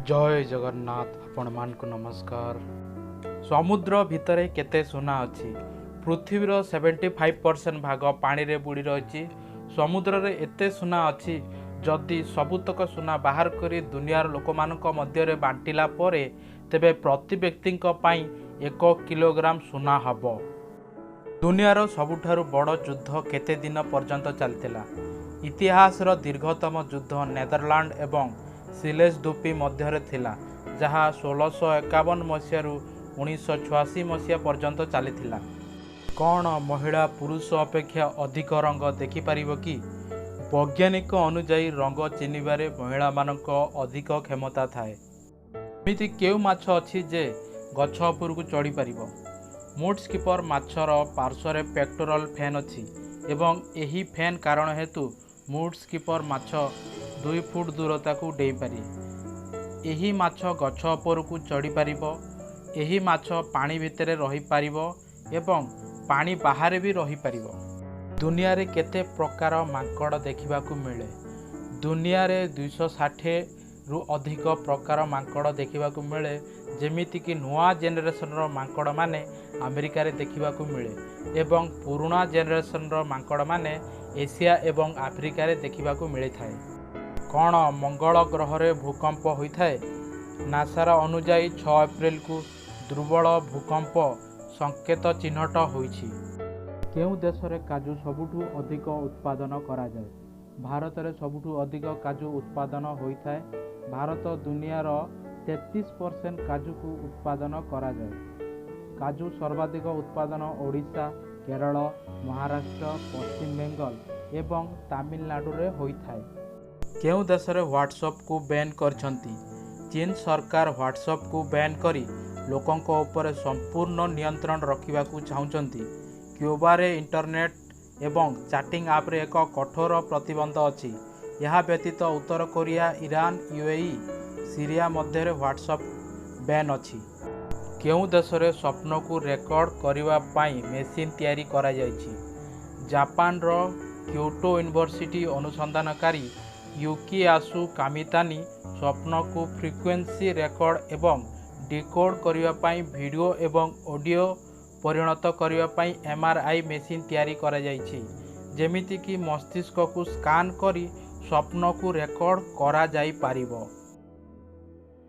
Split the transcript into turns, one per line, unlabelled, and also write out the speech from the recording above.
ଜୟ ଜଗନ୍ନାଥ, ଆପଣମାନଙ୍କୁ ନମସ୍କାର। ସମୁଦ୍ର ଭିତରେ କେତେ ସୁନା ଅଛି? ପୃଥିବୀର 75% ଭାଗ ପାଣିରେ ବୁଡ଼ି ରହିଛି। ସମୁଦ୍ରରେ ଏତେ ସୁନା ଅଛି, ଯଦି ସବୁତକ ସୁନା ବାହାର କରି ଦୁନିଆର ଲୋକମାନଙ୍କ ମଧ୍ୟରେ ବାଣ୍ଟିଲା ପରେ ତେବେ ପ୍ରତି ବ୍ୟକ୍ତିଙ୍କ ପାଇଁ 1 କିଲୋଗ୍ରାମ ସୁନା ହେବ। ଦୁନିଆର ସବୁଠାରୁ ବଡ଼ ଯୁଦ୍ଧ କେତେ ଦିନ ପର୍ଯ୍ୟନ୍ତ ଚାଲିଥିଲା? ଇତିହାସର ଦୀର୍ଘତମ ଯୁଦ୍ଧ ନେଦରଲାଣ୍ଡ ଏବଂ ସିଲେସ୍ ଦ୍ୱୀପ ମଧ୍ୟରେ ଥିଲା, ଯାହା 1651 ମସିହାରୁ 1986 ମସିହା ପର୍ଯ୍ୟନ୍ତ ଚାଲିଥିଲା। କ'ଣ ମହିଳା ପୁରୁଷ ଅପେକ୍ଷା ଅଧିକ ରଙ୍ଗ ଦେଖିପାରିବ କି? ବୈଜ୍ଞାନିକ ଅନୁଯାୟୀ ରଙ୍ଗ ଚିହ୍ନିବାରେ ମହିଳାମାନଙ୍କ ଅଧିକ କ୍ଷମତା ଥାଏ। ଏମିତି କେଉଁ ମାଛ ଅଛି ଯେ ଗଛ ଉପରକୁ ଚଢ଼ିପାରିବ? ମୁଡ୍ ସ୍କିପର ମାଛର ପାର୍ଶ୍ୱରେ ପେକ୍ଟୋରାଲ୍ ଫିନ୍ ଅଛି ଏବଂ ଏହି ଫିନ୍ କାରଣ ହେତୁ ମୁଡ୍ ସ୍କିପର ମାଛ 2 ଫୁଟ ଦୂରତାକୁ ଡେଇଁପାରେ। ଏହି ମାଛ ଗଛ ଉପରକୁ ଚଢ଼ିପାରିବ। ଏହି ମାଛ ପାଣି ଭିତରେ ରହିପାରିବ ଏବଂ ପାଣି ବାହାରେ ବି ରହିପାରିବ। ଦୁନିଆରେ କେତେ ପ୍ରକାର ମାଙ୍କଡ଼ ଦେଖିବାକୁ ମିଳେ? ଦୁନିଆରେ 260ରୁ ଅଧିକ ପ୍ରକାର ମାଙ୍କଡ଼ ଦେଖିବାକୁ ମିଳେ। ଯେମିତିକି ନୂଆ ଜେନେରେସନର ମାଙ୍କଡ଼ମାନେ ଆମେରିକାରେ ଦେଖିବାକୁ ମିଳେ ଏବଂ ପୁରୁଣା ଜେନେରେସନର ମାଙ୍କଡ଼ମାନେ ଏସିଆ ଏବଂ ଆଫ୍ରିକାରେ ଦେଖିବାକୁ ମିଳିଥାଏ। କ'ଣ ମଙ୍ଗଳ ଗ୍ରହରେ ଭୂକମ୍ପ ହୋଇଥାଏ? ନାସାର ଅନୁଯାୟୀ 6 ଏପ୍ରିଲକୁ ଦୁର୍ବଳ ଭୂକମ୍ପ ସଂକେତ ଚିହ୍ନଟ ହୋଇଛି। କେଉଁ ଦେଶରେ କାଜୁ ସବୁଠୁ ଅଧିକ ଉତ୍ପାଦନ କରାଯାଏ? ଭାରତରେ ସବୁଠୁ ଅଧିକ କାଜୁ ଉତ୍ପାଦନ ହୋଇଥାଏ। ଭାରତ ଦୁନିଆର 33% କାଜୁକୁ ଉତ୍ପାଦନ କରାଯାଏ। କାଜୁ ସର୍ବାଧିକ ଉତ୍ପାଦନ ଓଡ଼ିଶା, କେରଳ, ମହାରାଷ୍ଟ୍ର, ପଶ୍ଚିମବେଙ୍ଗଲ ଏବଂ ତାମିଲନାଡ଼ୁରେ ହୋଇଥାଏ। କେଉଁ ଦେଶରେ ହ୍ୱାଟ୍ସଆପକୁ ବ୍ୟାନ୍ କରିଛନ୍ତି? ଚୀନ ସରକାର ହ୍ୱାଟ୍ସଆପକୁ ବ୍ୟାନ୍ କରି ଲୋକଙ୍କ ଉପରେ ସମ୍ପୂର୍ଣ୍ଣ ନିୟନ୍ତ୍ରଣ ରଖିବାକୁ ଚାହୁଁଛନ୍ତି। କ୍ୟୁବାରେ ଇଣ୍ଟରନେଟ୍ ଏବଂ ଚାଟିଂ ଆପ୍ରେ ଏକ କଠୋର ପ୍ରତିବନ୍ଧ ଅଛି। ଏହା ବ୍ୟତୀତ ଉତ୍ତର କୋରିଆ, ଇରାନ, ୟୁଏଇ, ସିରିଆ ମଧ୍ୟରେ ହ୍ୱାଟ୍ସଆପ୍ ବ୍ୟାନ୍ ଅଛି। କେଉଁ ଦେଶରେ ସ୍ୱପ୍ନକୁ ରେକର୍ଡ କରିବା ପାଇଁ ମେସିନ୍ ତିଆରି କରାଯାଇଛି? ଜାପାନର କ୍ୟୋଟୋ ୟୁନିଭର୍ସିଟି ଅନୁସନ୍ଧାନକାରୀ ୟୁକିଆସୁ କାମିତାନି ସ୍ୱପ୍ନକୁ ଫ୍ରିକ୍ୱେନ୍ସି ରେକର୍ଡ ଏବଂ ଡିକୋଡ୍ କରିବା ପାଇଁ ଭିଡିଓ ଏବଂ ଅଡିଓ ପରିଣତ କରିବା ପାଇଁ ଏମ୍ଆର୍ଆଇ ମେସିନ୍ ତିଆରି କରାଯାଇଛି। ଯେମିତିକି ମସ୍ତିଷ୍କକୁ ସ୍କାନ୍ କରି ସ୍ୱପ୍ନକୁ ରେକର୍ଡ କରାଯାଇପାରିବ।